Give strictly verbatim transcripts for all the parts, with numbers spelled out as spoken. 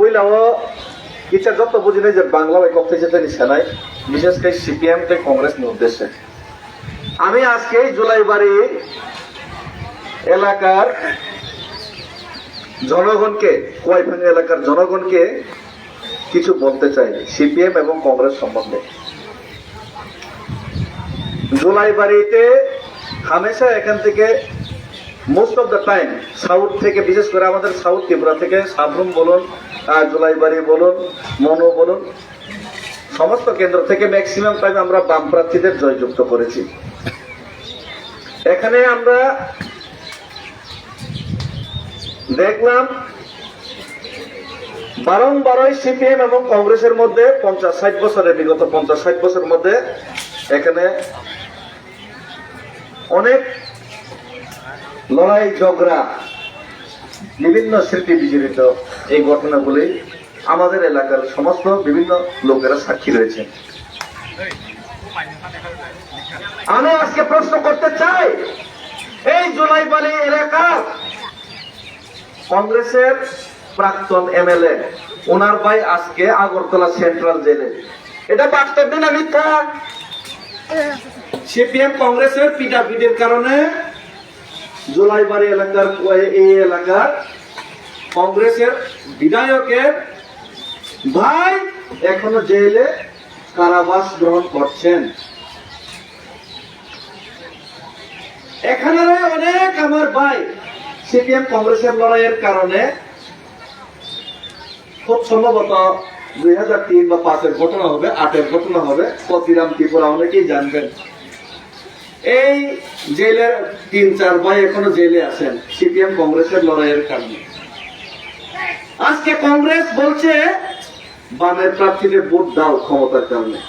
Puila o kisa joto bujinai je Bangla bai kok thaisa thani sanai, bishes khe C P M tei Congress ni uddeshe. Ami ajke Julaibari elakar জনগণকে, Kuaiphang elakar জনগণকে কিছু বলতে চাই সিপিএম এবং কংগ্রেস সম্বন্ধে। জুলাইবাড়িতে হামেশা এখান থেকে most of the time south থেকে, বিশেষ করে আমাদের সাউথ ত্রিপুরা থেকে সাব্রুম বলুন, আহ, জুলাইবাড়ি বলুন, মনু বলুন, সমস্ত কেন্দ্র থেকে ম্যাক্সিমাম টাইম আমরা বাম প্রার্থীদের জয়যুক্ত করেছি। এখানে আমরা দেখলাম বারংবারই সিপিএম এবং কংগ্রেসের মধ্যে পঞ্চাশ ষাট বছরে, বিগত পঞ্চাশ ষাট বছর মধ্যে এখানে অনেক লড়াই ঝগড়া, বিভিন্ন স্মৃতি বিজড়িত এই ঘটনাগুলি আমাদের এলাকার সমস্ত বিভিন্ন লোকেরা সাক্ষী রয়েছেন। আমি আজকে প্রশ্ন করতে চাই, এই জুলাইবাড়ি এলাকার কংগ্রেসের প্রাক্তন এমএলএ, ওনার ভাই আজকে আগরতলা সেন্ট্রাল জেলে। এটা বাস্তব না মিথ্যা? সিপিএম কংগ্রেসের পিটাপিটির কারণে জুলাইবাড়ি এলাকার, এই এলাকার কংগ্রেসের বিধায়কের ভাই এখনো জেলে কারাবাস গ্রহণ করছেন। এখানে অনেক আমার ভাই সিপিএম কংগ্রেসের লড়াইয়ের কারণে খুব সম্ভবত দুই হাজার তিন বা পাঁচের ঘটনা হবে, আটের ঘটনা হবে, ক্ষতিরাম ত্রিপুরা অনেকেই জানবেন। এই জেলের তিন চার ভাই এখনো জেলে আছেন সিপিএম কংগ্রেসের লড়াইয়ের কারণে। আজকে কংগ্রেস বলছে বামের প্রার্থীদের ভোট দাও ক্ষমতার কারণে।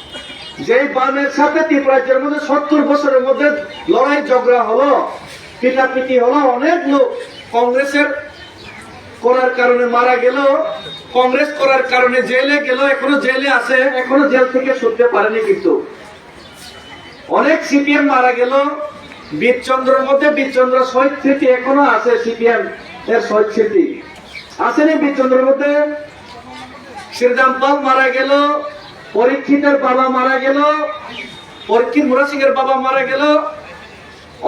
যেই বামের সাথে ত্রিপুরা রাজ্যের মধ্যে সত্তর বছরের মধ্যে লড়াই ঝগড়া হলো, পিটাপিটি হলো, অনেক লোক কংগ্রেসের করার কারণে মারা গেল, কংগ্রেস করার কারণে জেলে গেল, এখনো জেলে আছে, এখনো জেল থেকে ছুটতে পারেনি। কিন্তু অনেক সিপিএম মারা গেল, বীরচন্দ্রর মধ্যে বীরচন্দ্র শহীদ স্মৃতি এখনো আছে, সিপিএম এর শহীদ স্মৃতি আছেনি বীরচন্দ্রর মধ্যে? শ্রীরাম পাল মারা গেল, পরীক্ষিতের বাবা মারা গেল, পরীক্ষিত মুরা সিংহের বাবা মারা গেল,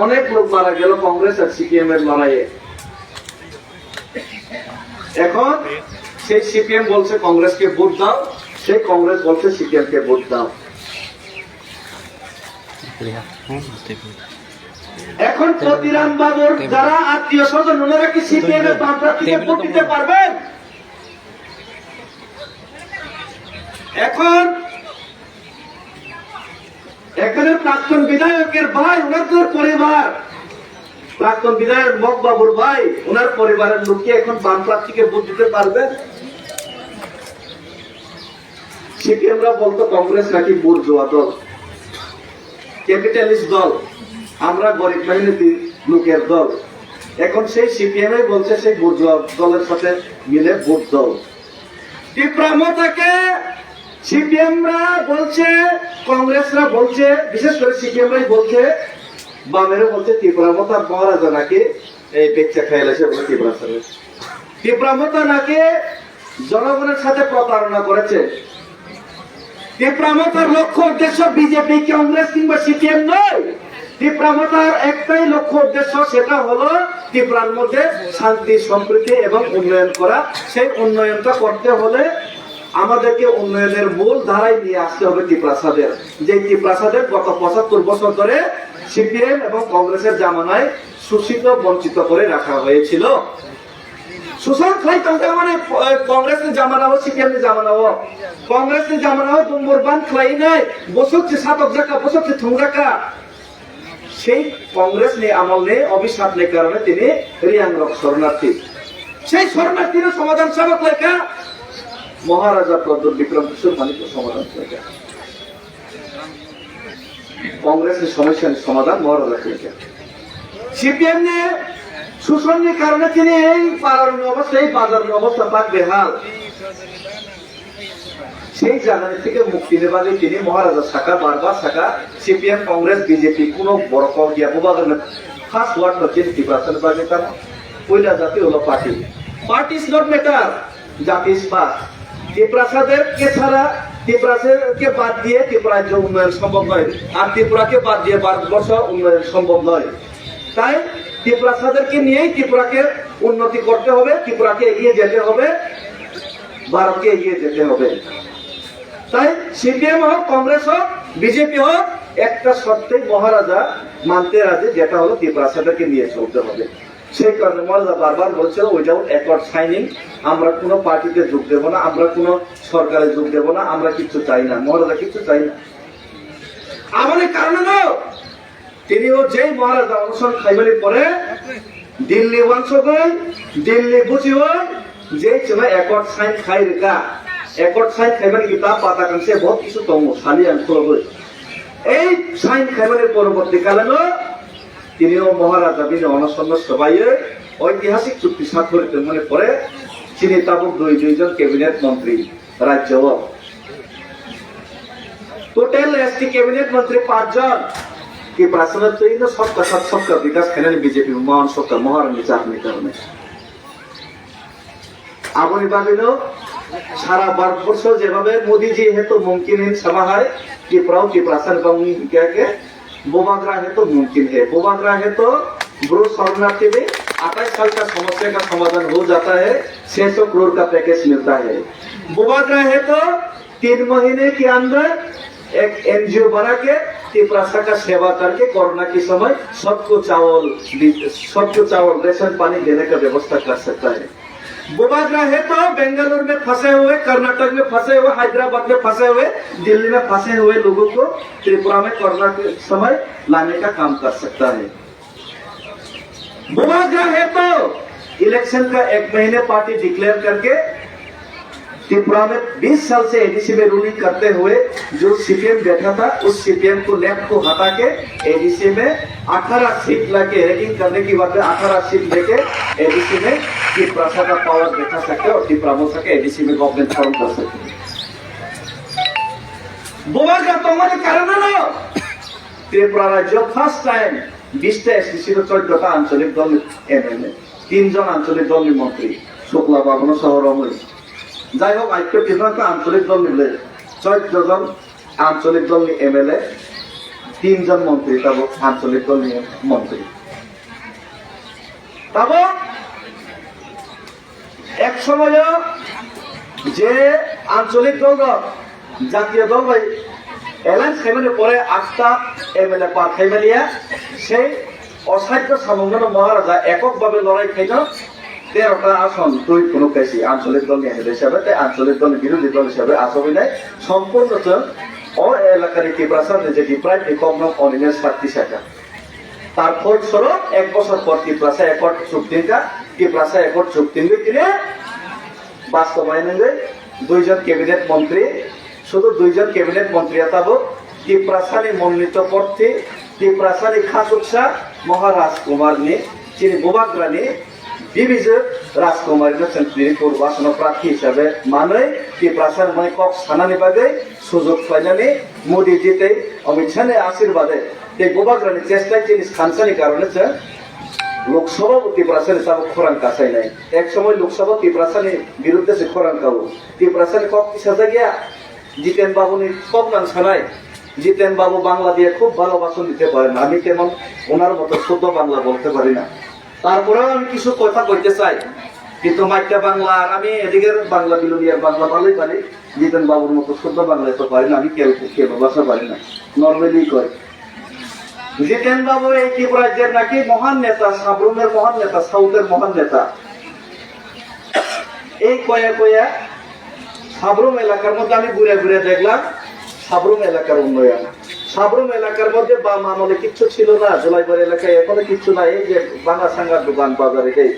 অনেক লোক মারা গেল কংগ্রেস আর সিপিএম এর লড়াইয়ে। এখন সেই সিপিএম বলছে কংগ্রেসকে ভোট দাও, সেই কংগ্রেস বলছে সিপিএম কে ভোট দাও। এখন প্রতিরাম বাবুর যারা আত্মীয় স্বজন, ওনারা কি সিপিএম এর বাম প্রার্থীকে ভোট দিতে পারবেন? এখন এখানে প্রাক্তন বিধায়কের ভাই, ওনার তো পরিবার, প্রাক্তন বিধায়ক মগ বাবুর ভাই, ওনার পরিবারের লোক কি এখন বাম প্রার্থীকে ভোট দিতে পারবেন? সিপিএমরা বলতো কংগ্রেস নাকি বুর্জুয়া দল, ক্যাপিটালিস্ট দল, আমরা গরিব মেহনতি লোকের দল। এখন সেই সিপিএমই বলছে সেই বুর্জুয়া দলের সাথে মিলে ভোট দল। ত্রিপুরা মতাকে সিপিএমরা বলছে, কংগ্রেসরা বলছে, বিশেষ করে সিপিএমরাই বলছে, বামেরা বলছে ত্রিপুরা মতা মহারাজা নাকি এই বেচ্চা খাইলে সে বলে ত্রিপুরা স্যার। ত্রিপুরা মতা নাকি জনগণের সাথে প্রতারণা করেছে। ত্রিপুরা মতার লক্ষ্য উদ্দেশ্য বিজেপি, কংগ্রেস কিংবা সিপিএম নয়। ত্রিপুরা মতার একটাই লক্ষ্য উদ্দেশ্য, সেটা হলো ত্রিপুরার মধ্যে শান্তি, সম্প্রীতি এবং উন্নয়ন করা। সেই উন্নয়নটা করতে হলে আমাদেরকে উন্নয়নের মূল ধারায় নিয়ে আসতে হবে তিপ্রাসাদের। যে তিপ্রাসাদের গত পঁচাত্তর বছর ধরে সিপিএম এবং কংগ্রেসের জামানায় শোষিত, বঞ্চিত করে রাখা হয়েছিল। Susan khlai tongkha mani, eh, Congress ni jamana o, C P M ni jamana o. Congress ni jamana o dumbur ban khlai nai, bosok se satok jaka, bosok se thung jaka. Sei Congress ni amol ni obhisap ni karone tini Riang rok sornarthi. Sei sornarthi no somadhan sabo khlai kha Maharaja Pradyut Bikram Kishore Manik somadhan khlai kha. Congress ni somosya ni somadhan Maharaja khlai kha. C P M ni sushon ni karone tini ei parar ni obostha, ei bazar ni obostha tak behal. Sei jaga ni theke mukti ni bagwi tini Maharaja saka, bar bar saka, C P M, Congress, B J P kuno borok kok ya, bo bagwi no first word no chini Tiprasa ni bagwi tamo. Puila jati ulo party. Party is not matter. জাতিসভা। ত্রিপুরাসাদেরকে ছাড়া, ত্রিপুরাসাদেরকে বাদ দিয়ে ত্রিপুরা রাজ্য উন্নয়ন সম্ভব নয়, আর ত্রিপুরাকে বাদ দিয়ে ভারতবর্ষ উন্নয়ন সম্ভব নয়। তাই ত্রিপুরাসাদেরকে নিয়েই ত্রিপুরাকে উন্নতি করতে হবে, ত্রিপুরাকে এগিয়ে যেতে হবে, ভারতকে এগিয়ে যেতে হবে। তাই সিপিএম হোক, কংগ্রেস হোক, বিজেপি হোক, একটা শর্তেই মহারাজা মানতে রাজি, যেটা হলো ত্রিপুরাসাদেরকে নিয়ে চলতে হবে। সেই কারণে মহারাজা বারবার বলছে, উইদাউট অ্যাকর্ড সাইনিং আমরা কোনো পার্টিতে যোগ দেব না, আমরা কোনো সরকারে যোগ দেব না, আমরা কিচ্ছু চাই না, মহারাজা কিচ্ছু চাই না। Aboni karano tini o jei Maharaja onoson khaimani pore Delhi wansogwi, Delhi buchiwi jei chwngno accord sign khai rwkha. Accord sign khaimani kitab pata kangse bahut kisu tongo, sali ang khulogwi. Ei sign khaimani poroborti kaleno tini o Maharaja bini onosonno swbaiwi oitihasik chukti sakori tongmani pore chini tabuk dui dui jon cabinet montri rajyo o. Total S T cabinet montri panch jon. Tiprasano twi no sabka sath sabka bikas khainani B J P mohon sabka mohon ni chapni karone. Aboni bagwino sara Bharatborsho jebabe Modi ji hetu mumkin hin sama hai, Tiprao Tiprasani bangni hinkhe ke Bubagra hai to mumkin hai. Bubagra hai to bro शरणार्थी भी अट्ठाईस साल का समस्या का समाधान हो जाता है, छह सौ करोड़ का पैकेज मिलता है। बुबाग्रा है तो तीन महीने के अंदर एक एनजीओ बना के तिपरासा का सेवा करके कोरोना के समय सबको चावल दे-, सबको चावल, राशन पानी देने का व्यवस्था कर सकता है। बुबाग्रा है तो बेंगलुरु में फंसे हुए, कर्नाटक में फंसे हुए, हैदराबाद में फंसे हुए, दिल्ली में फंसे हुए लोगों को त्रिपुरा में कोरोना के समय लाने का काम कर सकता है। बुबाग्रा है तो इलेक्शन का एक महीने पार्टी डिक्लेयर करके त्रिपुरा में बीस साल से एडीसी में रूलिंग करते हुए जो सीपीएम बैठा था, उस सीपीएम को, लेफ्ट को हटा के एडीसी में अठारह सीट लाके, रैंकिंग करने की बात है, अठारह सीट लेके एडीसी में तिपरासा का पावर दिखा सकते हैं और तिपरा मोर्चा के एडीसी में गवर्नमेंट फॉर्म कर सकते हैं। बुबाग्रा तंगमनि कारण ना, त्रिपुरा राज्य फर्स्ट टाइम বিশটা এসটিসি র চোদ্দটা আঞ্চলিক দল এমএলএ, তিনজন আঞ্চলিক দলনি মন্ত্রী, শুক্লা বাবন সহ রমণী। যাই হোক, আজকে তিনটা আঞ্চলিক দল মিলে চোদ্দ জন আঞ্চলিক দলনি এমএলএ, তিনজন মন্ত্রী, তারপর আঞ্চলিক দলনি মন্ত্রী। তারপর এক সময় যে আঞ্চলিক দল জাতীয় দল bai alliance khaimani pore atta MLA পার khaimaniya, সেই অসাধ্য samungno Maharaja ekokbhabe lorai khaino তেরোটা আসন twi phunuk kaisi আঞ্চলিক দলনি হিসাবে, তাই আঞ্চলিক দলনি বিরোধী দল হিসাবে asogwi nai সম্পূর্ণ chwng o elakani Tiprasa ni je deprive ni kokno onine sakti saka. তার ফলস্বরূপ এক বছর পর তিপ্রাসা অ্যাকর্ড চুক্তি কা, তিপ্রাসা অ্যাকর্ড চুক্তি কা tini বাস্তবায়ন হয়ে দুইজন ক্যাবিনেট মন্ত্রী, শুধু দুইজন ক্যাবিনেট মন্ত্রী tabuk তিপ্রাসানি মনোনীত প্রার্থী, তিপ্রাসানি খাসুকসা মহারাজকুমারনি, chini Bubagrani Bibijay Rajkumarino chwng tini purbasono prarthi hisabe manwi tiprasani mani kok sanani bagwi sujok khlainani Modi ji tei Amit Shah ni ashirbade tei Bubagrani chestai chini sansani karone chwng Lok Sabha bo Tiprasani tabuk khorang kasainai. Ek somoy Lok Sabha Tiprasani birudde se khorang kao. Tiprasani kok tisajak ya. Jiten Babu ni kok nang sanai. Jiten Babu Bangla diye khub bhalo bhashon dite paren. Ami temon onar moto shuddho Bangla bolte pari na. তারপরেও আমি কিছু কথা কইতে চাই, কিন্তু মাইকটা বাংলা আর আমি এদিকের বাংলা বিলোনিয়ার বাংলা ভালোই পারি, জিতেন বাবুর মতো শুদ্ধ বাংলা এত পারি না, আমি কেউ কেউ ভাষা পারি না, নর্মালি কই। জিতেন বাবু এই ত্রিপুরা রাজ্যের নাকি মহান নেতা, সাব্রুমের মহান নেতা, সাউথের মহান নেতা। এই কয়ে কয়ে সাব্রুম এলাকার মধ্যে আমি ঘুরে ঘুরে দেখলাম সাব্রুম এলাকার উন্নয়ন। সাব্রুম এলাকার মধ্যে বাম আমলে কিচ্ছু ছিল না, জোলাইবাড়ি এলাকায় এখনো কিচ্ছু নাই। এই যে ভাঙা সাঙ্গার দোকান বাজারে, এই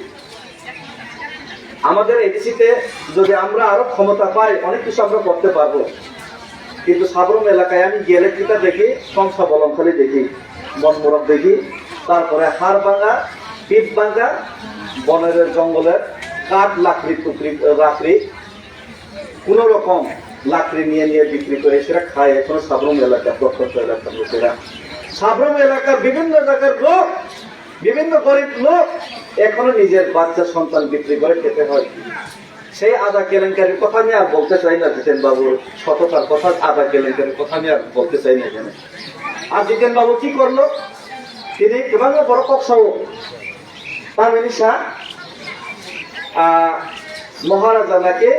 আমাদের এডিসিতে যদি আমরা আরো ক্ষমতা পাই, অনেক কিছু আমরা করতে পারবো। কিন্তু সাব্রুম এলাকায় আমি গেলে কিতা দেখি, সংসা বলম খালি দেখি, বনমুরগ দেখি, তারপরে হাড় ভাঙা, পিঠ ভাঙা, বনের জঙ্গলের কাঠ, লাকড়ি, টুকরি, লাকড়ি, কোনো রকম লাকড়ি নিয়ে নিয়ে বিক্রি করে সেটা খায়। এখনো সাব্রুম এলাকার প্রত্যন্ত এলাকার লোকেরা, সাব্রুম এলাকার বিভিন্ন জায়গার লোক, বিভিন্ন গরিব লোক এখনো নিজের বাচ্চা সন্তান বিক্রি করে খেতে হয়। সেই আধা কেলেঙ্কারির কথা আমি আর বলতে চাই না, জিতেন বাবুর সততার কথা, আধা কেলেঙ্কারির কথা আমি আর বলতে চাই না এখানে। আর জিতেন বাবু কি করলো? তিনি কিভাবে বড় কক্সাও তামিলিসা, আহ, মহারাজা নাকি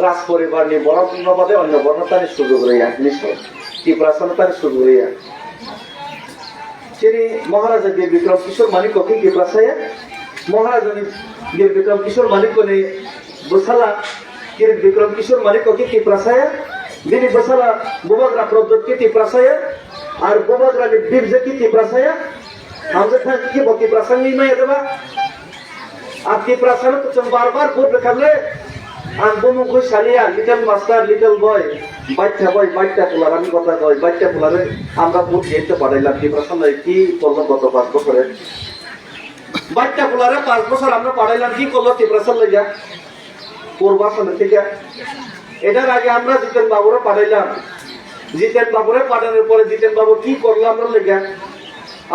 রাজ পরিবারনি বড় বর্ণ বাদে অন্য বর্ণ তানি সুযোগ রইয়া, নিশ্চয়। ত্রিপুরা সনাতন সুযোগ রইয়া। Chini Maharaja Bir Bikram Kishore Manikya khe Tiprasaya, Maharaja ni Bir Bikram Kishore Manikya ni bwsala Bir Bikram Kishore Manikya khe Tiprasaya, bini bwsala Bubagra Pradyot khe Tiprasaya, ar Bubagra ni Birja khe Tiprasaya, hamjak thang khe bo Tiprasa ni maya deba. Ang Tiprasano kwchwng bar bar vote rwkha le. Ang bumung khe saliya, little master, little boy. Baitha boy, baitha pular, আমি কথা কই, baitha pulare আমরা ভোট দিতে পাঠাইলাম। Tiprasa lai ki korlo goto পাঁচ বছরে? Baitha pulare পাঁচ বছর আমরা পাঠাইলাম, কি করলো Tiprasa laiya? পূর্বাসন থেকে। এটার আগে আমরা জিতেন বাবুরে পাঠাইলাম। জিতেন বাবুরে পাঠানোর পরে জিতেন বাবু কি করলো আমরা লেখা?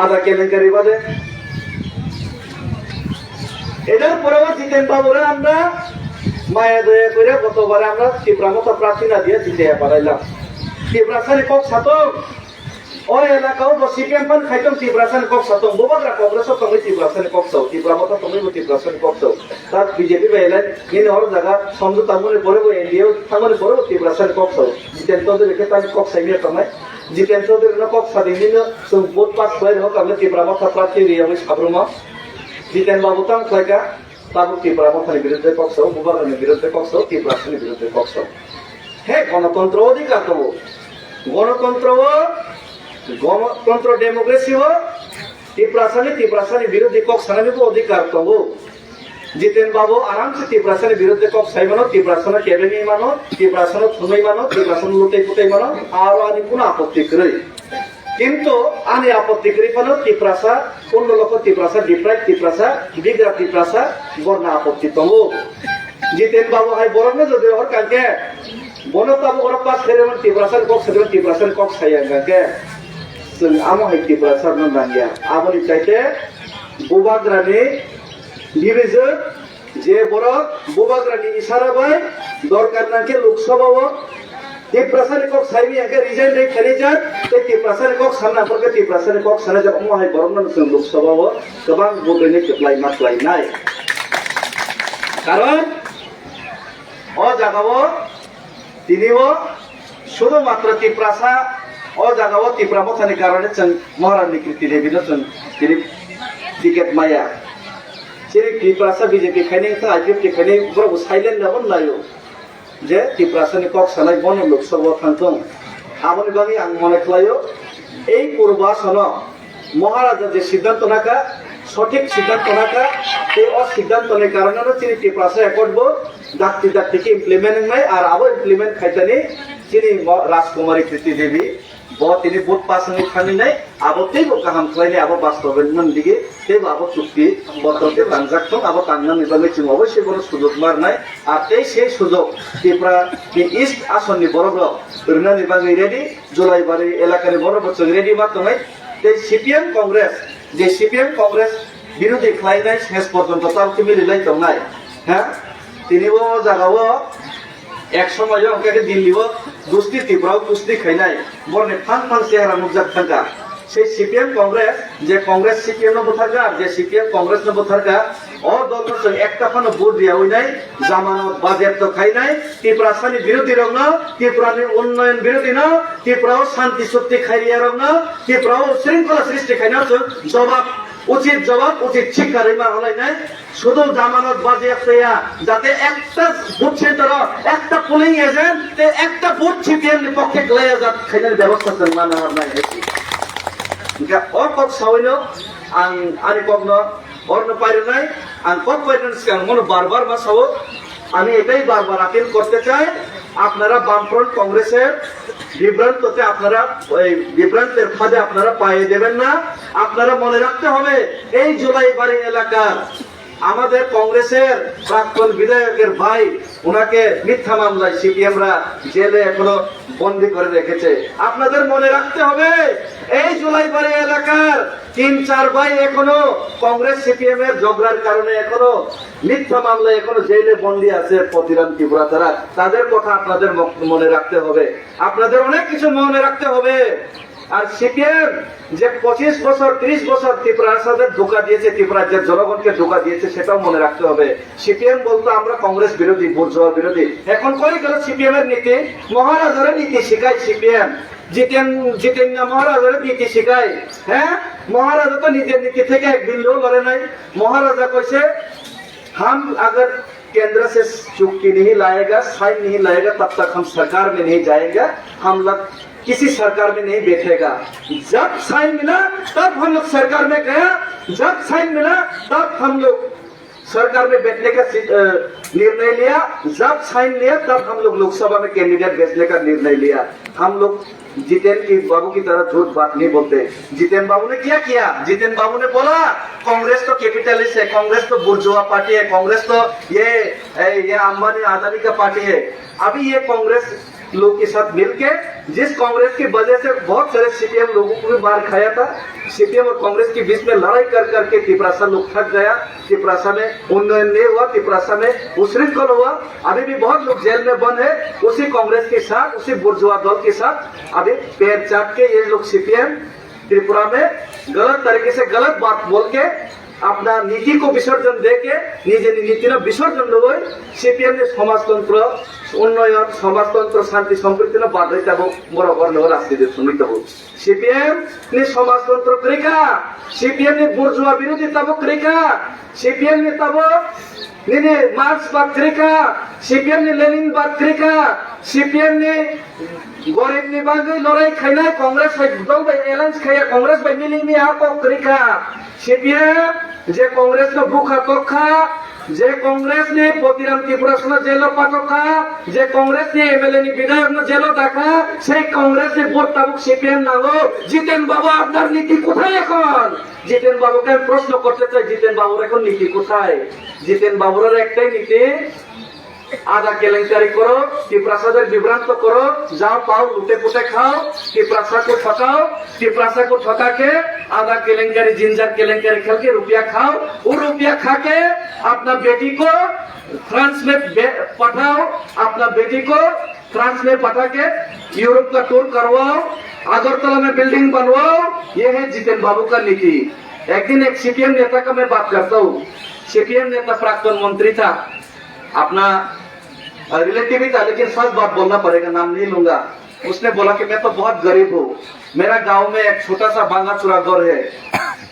আধা কেলেঙ্কারি বাদে। এটার পরেও জিতেন বাবুরে আমরা মায়া দয়া করে গতবারে আমরা ত্রিপুরা মতো প্রার্থী না দিয়ে জিতে পাঠাইলাম। ত্রিপুরা সারি কক্সাতং, o elaka o bo C P M phan khai tong Tiprasa ni kok sa tong, Bubagra Congress o tongwi Tiprasa ni kok sao, Tipra Motha tongwi bo Tiprasa ni kok sao. Ta B J P bai elai nini hor jaga somjota mani pore bo N D A o thangmani pore bo Tiprasa ni kok sao. Jiten Chaudhary khe tani kok saimya tongnai. Jiten Chaudhary no kok sadi nino chwng vote pass khlai rw kha Tipra Motha prarthi riyagwi sabrumo. Jiten Babu tang khlai kha. Tabuk Tipra Mothani biruddhe kok sao, Bubagrani biruddhe kok sao, Tiprasani biruddhe kok sao. He, gonotantro odhikar tongo. Gonotantro o, gonotantro democracy o, Tiprasani, Tiprasani biruddhe kok sanani bo odhikar tongo. Jiten Babu aramse Tiprasani biruddhe kok sai mano, Tiprasano kebengwi mano, Tiprasano thumwi mano, Tiprasano lutei putei mano, aro ani kuno apotti kwrwi. Kintu ani apotti kwrwi phano Tiprasa, pondro lokho Tiprasa, deprived Tiprasa, bigra Tiprasa, borna apotti tongo. Jiten Babu hai borokno jodi hor kangkhe, bono tabuk oro pass khairokno Tiprasa ni kok sadima, Tiprasa ni kok saya kangkhe, chwng amo hai Tiprasa no nangya. Aboni chaite Bubagrani division, je borok Bubagrani isara bai dorkar nangkhe Lok Sabha o Tiprasani kok saimya khe resign rwi kharijak, tei Tiprasani kok sanna phorkhe Tiprasani kok sanajak, omo hai borokno chwng Lok Sabha o kwbang vote rwni kwplai ma khlainai. Karon o jaga o Tini o sudhumatro Tiprasa, o jaga o Tipra Mothani karone chwng Maharani Kriti Devi no chwng tini ticket maya. Chini Tiprasa B J P khainai wngkha, I P F T khainai borok bo silent no laio. Je Tiprasani kok sanai bono Lok Sabha o thangthung. Aboni bagwi ang mone khlaio, ei purbo asono Maharaja je siddhanto nakha, sothik siddhanto nakha, tei o siddhantoni karoneno chini Tiprasa Accord bo dakti dakti khe implement wngnai, ar abo implement khaitani chini mo-, Rajkumari Kriti Devi bo tini vote pass wngwi thangwi nai, abo teibo kaham khlainai, abo bastob wngmani digi teibo abo chukti botol khe tangjak thung, abo tangnani bagwi chwng oboisoi bono sujok marnai, ar tei sei sujok Tripura ni East asonni borok rok rwnani bagwi ready. Julaibari elakani borok bo chwng ready ma tongnai. Tei C P M Congress, je C P M Congress birodhi khlainai ses porjonto tal khe mililai tongnai. Ha? Tini o jaga o ek somoyo hwnkhe khe Delhi o Dusti Tripura o Kusti khainai. Borni phang phang chehra nukjak thangkha. Sei C P M Congress, je Congress C P M no butharkha, je C P M Congress no butharkha, o dol no chwng ekta phano vote riyawi nai, jamanot bazyapto khainai, Tiprasani birodhi rokno, Tiprani unnoyon birodhi no, Tiprao shanti chukti khairiyarokno, Tiprao shringkhola srishti khainai chwng jobab, uchit jobab, uchit shikha rwima rwlainai, sudhu jamanot bazyaptaya, jate ekta vote center o, ekta polling agent, te ekta vote C P M ni pokkhe kwlaiya jat khainani bebosta chwng ma nangarnai hai se. Hwnkhe o kok sawino ang ani kokno Orno pairwnai, ang kok pairwnani swkang mono bar bar ma sao, আমি এটাই বারবার আপিল করতে চাই, আপনারা বামফ্রন্ট কংগ্রেসের বিভ্রান্ততে আপনারা, ওই বিভ্রান্তের ফাঁদে আপনারা পায়ে দেবেন না। আপনারা মনে রাখতে হবে, এই জুলাইবাড়ি এলাকার আমাদের কংগ্রেসের প্রাক্তন বিধায়কের ভাই, ওনাকে মিথ্যা মামলায় সিপিএমরা জেলে এখনো বন্দি করে রেখেছে। আপনাদের মনে রাখতে হবে, এই জুলাইবাড়ি এলাকার তিন চার ভাই এখনো কংগ্রেস সিপিএম এর ঝগড়ার কারণে এখনো মিথ্যা মামলায় এখনো জেলে বন্দি আছে প্রতিরাম ত্রিপুরা তারা। তাদের কথা আপনাদের ম-, মনে রাখতে হবে, আপনাদের অনেক কিছু মনে রাখতে হবে। আর সিপিএম যে পঁচিশ বছর, ত্রিশ বছর ত্রিপুরা রাজাদের ধোঁকা দিয়েছে, ত্রিপুরা রাজ্যের জনগণকে ধোঁকা দিয়েছে, সেটাও মনে রাখতে হবে। সিপিএম বলতো আমরা কংগ্রেস বিরোধী, বুর্জোয়া বিরোধী। এখন কই গেল সিপিএম এর নীতি? মহারাজারা নীতি শিখায় সিপিএম। জিতেন, জিতেন না মহারাজারা নীতি শিখায়। হ্যাঁ, মহারাজা তো নিজের নীতি থেকে এক বিন্দুও লড়ে নাই। মহারাজা কইছে, हम अगर केंद्र से चुक्की नहीं लाएगा, साइन नहीं लाएगा, तब तक हम सरकार में नहीं जाएंगे। हम लोग किसी सरकार में नहीं बैठेगा। जब साइन मिला, तब हम लोग सरकार में गया। जब साइन मिला, तब हम लोग सरकार में बैठने का सि-, अ, निर्णय लिया। जब साइन लिया, तब हम लोग लोकसभा में कैंडिडेट भेजने का निर्णय लिया। हम लोग जितेन की, बाबू की तरह झूठ बात नहीं बोलते। जितेन बाबू ने क्या किया? जितेन बाबू ने बोला, "कांग्रेस तो कैपिटलिस्ट है, कांग्रेस तो बुर्जुआ पार्टी है, कांग्रेस तो ये, ये, ये अंबानी अदानी का पार्टी है।" अभी ये कांग्रेस लोग के साथ मिलके, जिस कांग्रेस की वजह से बहुत सारे सीपीएम लोगों को भी मार खाया था, सीपीएम और कांग्रेस के बीच में लड़ाई कर करके तिपरासा लोग थक गया। तिपरासा में उन्नयन नहीं हुआ, तिपरासा में उच्छृंखल हुआ। अभी भी बहुत लोग जेल में बंद है, उसी कांग्रेस के साथ, उसी बुर्जुआ दल के साथ अभी पैर चाट के ये लोग सीपीएम त्रिपुरा में गलत तरीके से गलत बात बोल के अपना नीति को विसर्जन दे के, নিজের নীতির বিসর্জন লই, সিপিএম নি সমাজতন্ত্র উন্নয়ন, সমাজতন্ত্র শান্তি সম্প্রীতি না বাদ হইতে হবে, বড় বড় রাজনীতি শুনিতে হবে। সিপিএম নি সমাজতন্ত্র ক্রিকা, সিপিএম নি বুর্জুয়া বিরোধী তাবো ক্রিকা, সিপিএম নি তাবো nini Marx ba kwrwi kha, C P M ni Lenin ba kwrwi kha, C P M ni gorib ni bagwi lorai khainai Congress bai dol bai alliance khaiya Congress bai mili miya kok kwrwi kha. C P M je Congress no bukha tok kha, je Congress ni Potiram Tripura sano jail o patok kha, je Congress ni M L A ni bidhayok no jail o dakha, sei Congress ni vote tabuk C P M nango. Jiten Babu, apnar niti kothay ekhon? জিতেন বাবুকে আমি প্রশ্ন করতে চাই, জিতেন বাবুর এখন নীতি কোথায়? জিতেন বাবুর আর একটাই নীতি, আধা কেলেঙ্কারি করো, তিপ্রাসাদের বিভ্রান্ত করো, যাও পাও লুটে পুটে খাও, তিপ্রাসাকে ঠকাও, তিপ্রাসাকে ঠকাকে আধা কেলেঙ্কারি, জিঞ্জার কেলেঙ্কারি খেলকে রুপিয়া খাও, ও রুপিয়া খাকে আপনার বেটি কো ফ্রান্স মে বে-, পাঠাও, আপনার বেটি কো फ्रांस में पठा के यूरोप का टूर करवाओ, अगरतला में बिल्डिंग बनवाओ, ये है जितेन बाबू का नीति। एक दिन एक सीपीएम नेता का मैं बात करता हूँ, सीपीएम नेता प्राक्तन मंत्री था, अपना, अ, रिलेटिव ही था, लेकिन सच बात बोलना पड़ेगा, नाम नहीं लूंगा। उसने बोला कि मैं तो बहुत गरीब हूँ, मेरा गांव में एक छोटा सा भांगा चुरा घर है।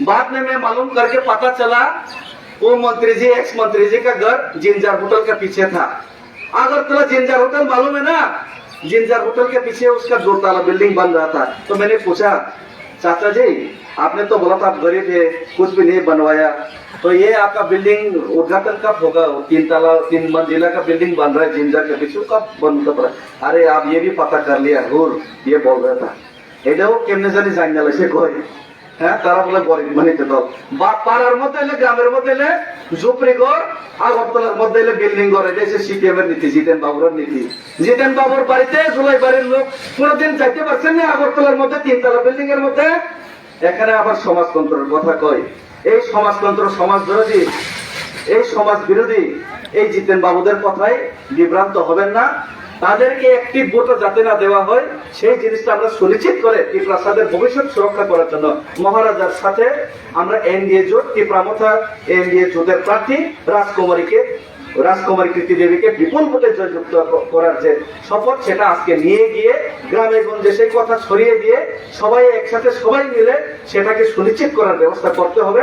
बाद में मैं मालूम करके पता चला, वो मंत्री जी, एक्स मंत्री जी का घर जिंजर होटल के पीछे था। अगरतला जिंजर होटल मालूम है ना? जिंजर होटल के पीछे उसका दो ताला बिल्डिंग बन रहा था। तो मैंने पूछा, "चाचा जी, आपने तो बोला था आप गरीब है, कुछ भी नहीं बनवाया, तो ये आपका बिल्डिंग उद्घाटन कब होगा? तीन ताला, तीन मंजिला का बिल्डिंग बन रहा है जिंजर के पीछे, कब बंद कर रहा है?" "अरे, आप ये भी पता कर लिया, हुर, ये बोल रहा था।" এটাও কেমনে জানি জানি না, সে কয়। হ্যাঁ, তারা বলে গরিব মানে তো দল। বা-, পাড়ার মধ্যে এলে, গ্রামের মধ্যে এলে ঝুপড়ি ঘর, আগরতলার মধ্যে এলে বিল্ডিং ঘর, এটা হচ্ছে সিপিএম এর নীতি, জিতেন বাবুর নীতি। জিতেন বাবুর বাড়িতে জুলাই বাড়ির লোক কোনোদিন যাইতে পারছেন না আগরতলার মধ্যে তিনতলা বিল্ডিং এর মধ্যে? এখানে আবার সমাজতন্ত্রের কথা কয়। এই সমাজতন্ত্র সমাজ বিরোধী, এই সমাজ বিরোধী এই জিতেন বাবুদের কথায় বিভ্রান্ত হবেন না। তাদেরকে একটি ভোটও যাতে না দেওয়া হয়, সেই জিনিসটা আমরা সুনিশ্চিত করে ত্রিপ্রাসাদের ভবিষ্যৎ সুরক্ষা করার জন্য মহারাজার সাথে আমরা এনডিএ জোট, ত্রিপুরা মথা এনডিএ জোটের প্রার্থী রাজকুমারীকে, রাজকুমারী কীর্তি দেবীকে বিপুল ভোটে জয়যুক্ত ক-, করার যে শপথ, সেটা আজকে নিয়ে গিয়ে গ্রামে গঞ্জে সেই কথা ছড়িয়ে দিয়ে সবাই একসাথে সবাই মিলে সেটাকে সুনিশ্চিত করার ব্যবস্থা করতে হবে।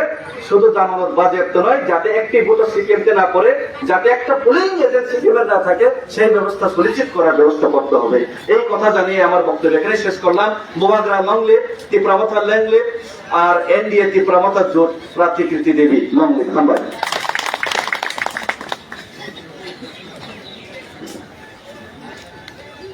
শুধু জামানত বাজেয়াপ্ত নয়, যাতে একটি ভোটও সিপিএম কে না পড়ে, যাতে একটা পোলিং এজেন্ট সিপিএম এর না থাকে, সেই ব্যবস্থা সুনিশ্চিত করার ব্যবস্থা করতে হবে। এই কথা জানিয়ে আমার বক্তব্য এখানে শেষ করলাম। বুবাগ্রা লং লিভ, তিপ্রা মথা লং লিভ, আর এনডিএ তিপ্রা মথা জোট প্রার্থী কীর্তি দেবী লং লিভ। ধন্যবাদ।